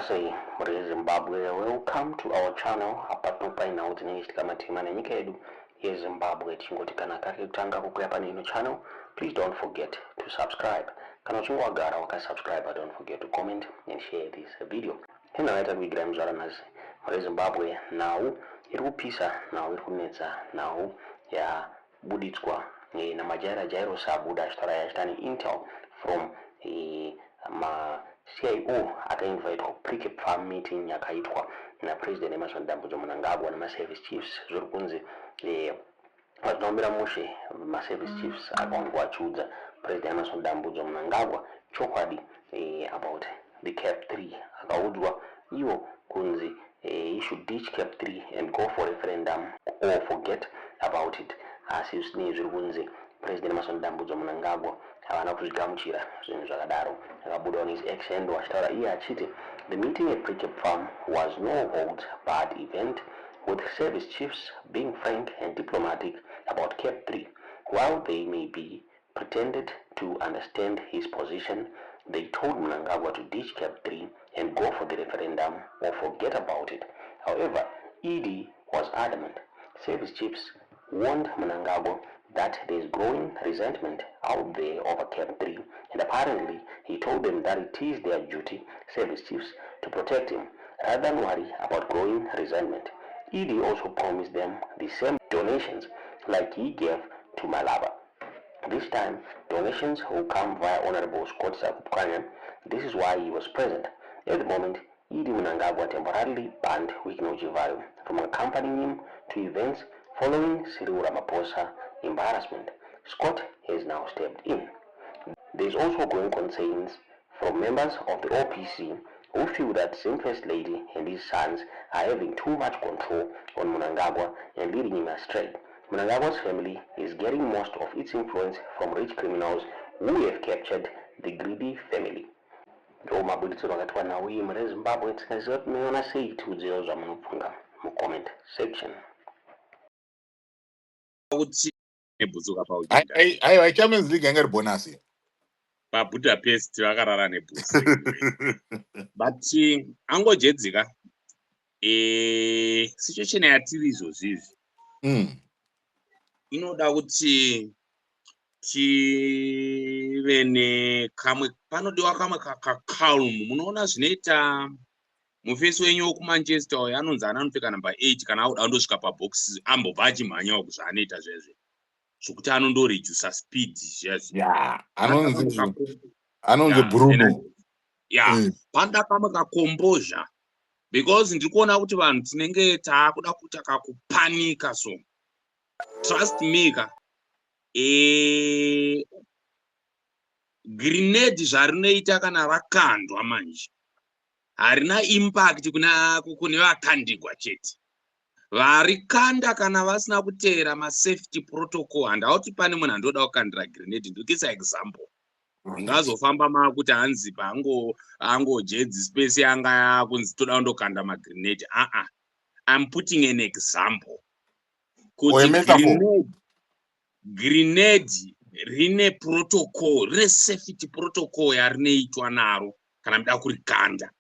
Sei mhuri yeZimbabwe? Welcome to our channel. Apa tinokupai nhau dzinenge chiitika matima nenyika yedu yeZimbabwe. Tichingoti kana kari kutanga kukuya pane ino channel, please don't forget to subscribe. Kana uchinge wagara wakasubscribe, don't forget to comment and share this video. Henhau yatakuigirai muzvara nhasi, mhuri yeZimbabwe, nhau iri kupisa, nhau iri kunetsa, nhau yabuditswa naMajaira Jairos, abuda achitaura achita neintel from maCIO akainvitwa kuPrecabe Farm meeting yakaitwa naPresident Emmerson Dambudzo Mnangagwa nemaservice chiefs. Zviri kunzi vazvinombera mushe, maservice chiefs akawanikwa achiudza President Emmerson Dambudzo Mnangagwa chokwadi about the CAB 3. Akaudzwa iwo kunzi he should ditch CAB 3 and go for referendum or forget about it. Asi zvisinei, zviri kunzi President Emmerson Dambudzo Mnangagwa havana kuzvigamuchira zvinhu zvakadaro. Akabuda on his X handle achitaura iye achiti the meeting at Precabe Farm was no holds barred event, with service chiefs being frank and diplomatic about CAB 3. While they may be pretended to understand his position, they told Mnangagwa to ditch CAB 3 and go for the referendum or forget about it. However, ED was adamant. Service chiefs warned Mnangagwa that there is growing resentment out there over CAB 3, and apparently he told them that it is their duty, service chiefs, to protect him rather than worry about growing resentment. ED also promised them the same donations like he gave to Malaba. This time, donations will come via Honorable Scott Sakupkanya. This is why he was present. At the moment, ED Mnangagwa temporarily banned Wicknell Chivayo from accompanying him to events following Cyril Ramaphosa embarrassment. Scott has now stepped in. There is also growing concerns from members of the OPC who feel that Zim First Lady and his sons are having too much control on Mnangagwa and leading him astray. Mnangagwa's family is getting most of its influence from rich criminals who have captured the greedy family. Ndo mabuditsiro akaitwa nhau iyi mune Zimbabwe. Tikaziva kuti munoona sei, tiudzirewo zvamunofunga mucomment section. Kuti nebhutsu kapaujinda. Aiwa, Champions League yanga iri bonus. PaBudapest vakarara nebhutsu, but angojedzika situation yatiri izvozvi izvi inoda kuti tive nekamwe, panodiwa kamwe kacalm. Munoona zvinoita mufesi wenyu wekuManchester uyo anonzi ana anopfeka namba 8, kana auda andosvika pabox ambobva achimhanyawo zvaanoita zvezve zvokuti anondoredusa speed zvezve. Ya, anonzi Bruno. Ya. Panoda kamwe kacomposure because ndiri kuona kuti vanhu tinenge taakuda kuita kakupanika. So trust me ka, grenade zvarinoita kana rakandwa manje harina impact kuna kune vakandigwa chete. Varikanda kana vasina kuteera masafety protocol, handauti pane munhu andoda kukandira grenade. Ndikuisa example, ungazofamba maakuti hanzi paango angojedzi space yanga yakunzi toda kundokanda magrenade. Aa, I'm putting an example Or a kuti metaphor. Grenade rine protocol, rine safety protocol yarinoitwa naro kana muda kurikanda.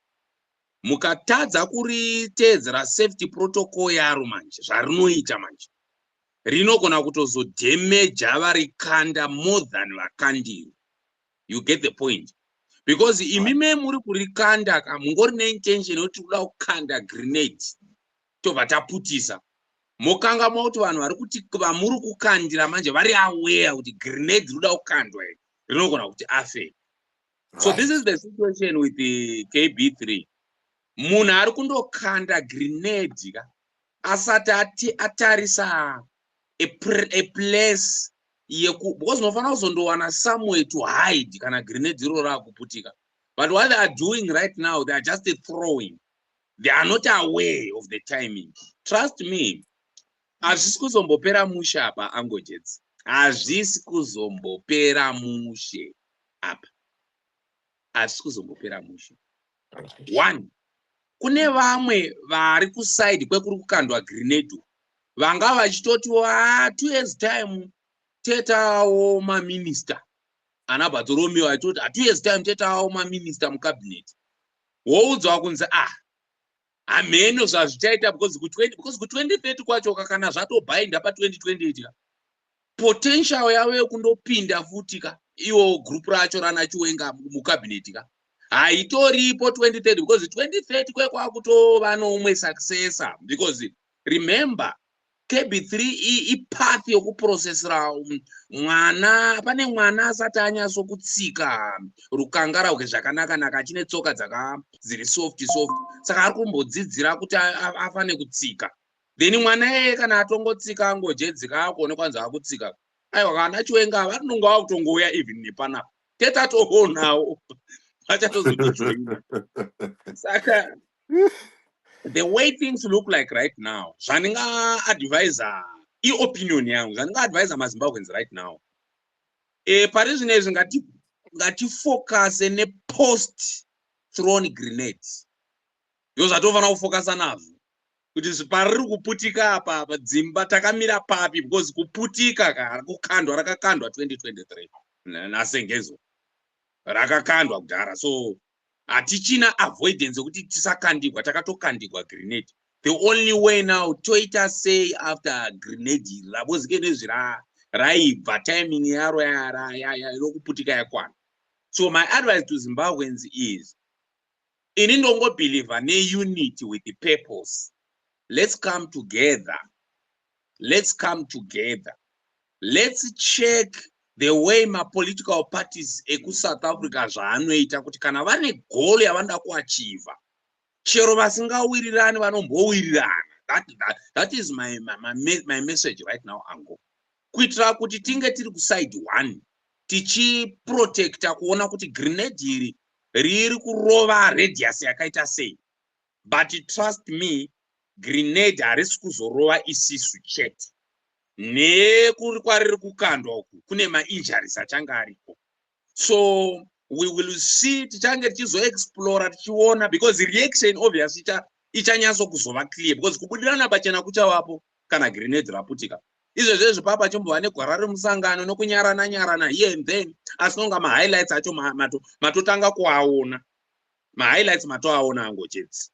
Mukatadza kuriteedzera safety protocol yaro manje, zvarinoita manje rinogona kutozodhemeja varikanda more than vakandiri. You get the point? Because imime muri kurikanda ka, mungori neintention yekuti kuda kukanda grenade, tobva taputisa, mokangamwa kuti vanhu vari kuti vamuri kukandira manje vari aware kuti grenade rinoda kukandwa iri rinogona kuti afe. So this is the situation with the CAB3. Munhu ari kundokanda grenade ka asati atarisa a place yeku, because unofanira kuzondowana somewhere to hide kana grenade iro raakuputika. But what they are doing right now, they are just throwing. They are not aware of the timing. Trust me, hazvisi kuzombopera mushe apa, angojedzi, hazvisi kuzombopera mushe apa, hazvisi kuzombopera mushe. One, kune vamwe vari kuside kwekuri kukandwa grenade vanga vachitoti wa 2 years time tetawo maminista, ana Bartolomeo achitoti a 2 years time tetawo maminista mucabinet. Woudzwa kunzi, ah, hameno zvazvichaita, because ku2030 kwacho, kana zvatobhainda pa2028 ka, potential yavo yekundopinda futi ka, iwo group racho rana Chiwenga mucabinet ka, haitoripo 2030, because 2030 kwekwakutova noumwe successor. Because remember, CAB3 ipath yokuprocessera mwana. Pane mwana asati anyatsokutsika rukangarahwe zvakanaka-naka, achine tsoka dzaka dziri soft soft, saka ari kumbodzidzira kuti afane kutsika. Then mwana iyeye kana atongotsika, angojedzika, akuonekwa nzi akutsika. Aiwa, kana Chiwenga vanonga vakutongouya even nepanapa, tetatoonawo vachatozotijoina. Saka the way things look like right now, zvandingaadvisa, iopinion yangu, zvandingaadvisa maZimbabweans right now, pari zvino izvi ngatifocuse nepost thrown grenade. Ndo zvatofanira kufocusa nazvo, kuti pariri kuputika apa dzimba takamira papi, because kuputika ka, kukandwa, rakakandwa 2023 naSengezo, rakakandwa kudhara. So hatichina avoidance yekuti tisakandigwa. Takatokandigwa grenade. The only way now, toita sei after grenade iri rabozike nezvi raibva, timing yaro rokuputika yakwana. So my advice to Zimbabweans is, ini ndongobelieva neunity with the purpose. Let's come together, let's come together, let's check the way mapolitical parties ekuSouth Africa zvaanoita, kuti kana vane goal yavanoda kuachieva, chero vasingawirirani vanombowirirana. That is my message right now, ango kuitira kuti tinge tiri kuside one, tichiprotecta kuona kuti grenade iri riri kurova radius yakaita sei. But trust me, grenade harisi kuzorova isisu chete. Nekuri kwariri kukandwa uku, kune mainjuries achange ariko. So we will see, tichange tichizoexplora, tichiona, because reaction obviously ichanyatso kuzova clear, because kubudirana pachena kuchavapo kana grenade raputika. Izvezvezvi papa chimbova negwara remusangano nokunyarana nyarana here and then, asi nonga mahighlights acho matotanga kuaona, mahighlights matoaona, angochedzi.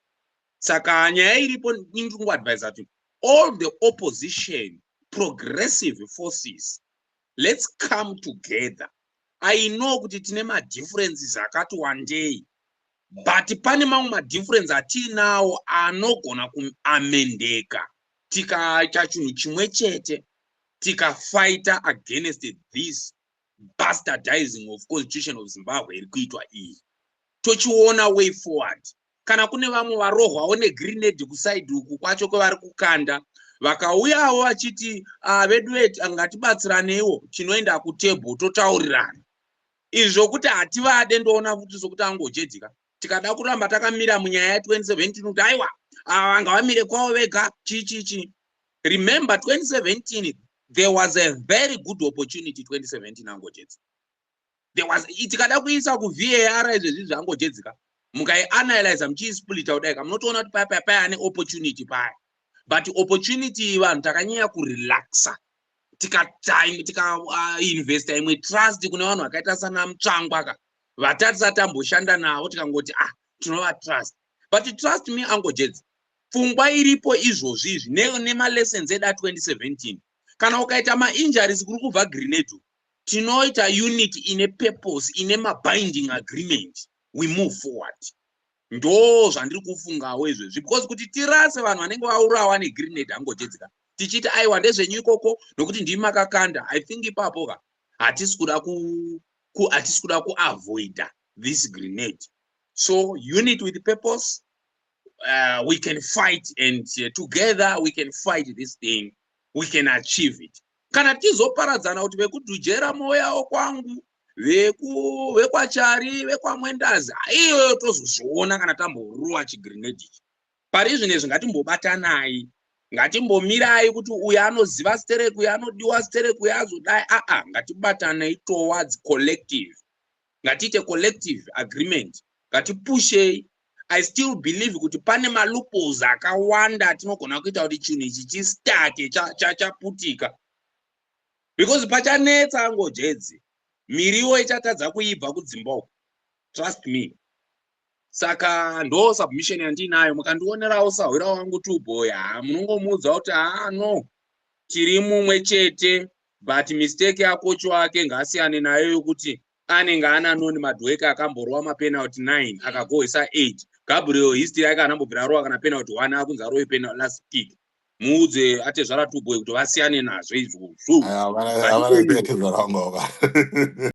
Saka nyaya iripo, ndiri kungoadvisa kuti all the opposition progressive forces, let's come together. I know kuti tine madifferences akati wandei, but pane mamwe madifference atiinawo anogona kuamendeka tikaita chinhu chimwe chete, tikafighta against this bastardizing of Constitution of Zimbabwe iri kuitwa iyi, tochiona way forward. Kana kune vamwe varohwawo negrenade kuside uku kwacho kwevari kukanda, vakauyawo vachiti, ah, vedu ngatibatsiraneiwo, tinoenda kutable totaurirana. Izvi zvokuti hativade, ndoona futi sokuti angojedzika. Tikada kuramba takamira munyaya ya2017 kuti aiwa, ava ngavamire kwavo vega, chii chii chii. Remember 2017, there was a very good opportunity 2017, angojedzi. There was, tikada kuisa kuVAR izvezvi zvangojedzika, mukaianalyza, muchiisplita kudai ka, munotoona kuti paya paya ane opportunity paya. But opportunity, vanhu takanyanya kurelaxa, tikainvesta imwe trust kune vanhu vakaita sana Mutsvangwa ka, vatatisati tamboshanda navo, tikangoti, ah, tinovatrust. But trust me, angojedzi, pfungwa iripo izvozvi izvi nemalessons edu a2017, kana ukaita mainjuries kuri kubva grenade, tinoita unit ine purpose, ine mabinding agreement, we move forward. Ndo zvandiri kufungawo izvezvi, because kuti tirase vanhu vanenge vaurawa negrenade, angojedzika, tichiti aiwa, ndezvenyu ikoko nokuti ndimi makakanda, I think ipapo ka hatisi kuda kuavoida this grenade. So unit with purpose, we can fight, and together we can fight this thing, we can achieve it. Kana tizoparadzana kuti vekudhujera moyawo kwangu, vekwaChari, vekwaMwendazi, iyoyo tozozviona kana tamboruwa chigrenade ichi. Pari zvinezvi ngatimbobatanai, ngatimbomirai kuti uyu anoziva sterek, uyu anodiwa sterek, uyu azodai. Aa, ngatibatanei towards collective, ngatiite collective agreement, ngatipushei. I still believe kuti pane maloopholes akawanda atinogona kuita kuti chinhu ichi chistake chaputika, because pachanetsa, angojedzi, miriwo ichatadza kuibva kudzimba uku, trust me. Saka ndo submission yandinayo. Mukandionerawo sahwira wangu Tuboy, ha, munongomuudza kuti ha, no, tiri mumwe chete, but mistake yakochi wake ngaasiyane nayo yokuti anenge ana Noni Madueke akamborova mapenalty 9, akagohwesa 8. Gabriel history yake anambobvira arova kana penalty 1, akunzi arove penalty last kick. Muudze atezvara Tuboy kuti vasiyane nazvo izvozvo. Havana atezvara wangu.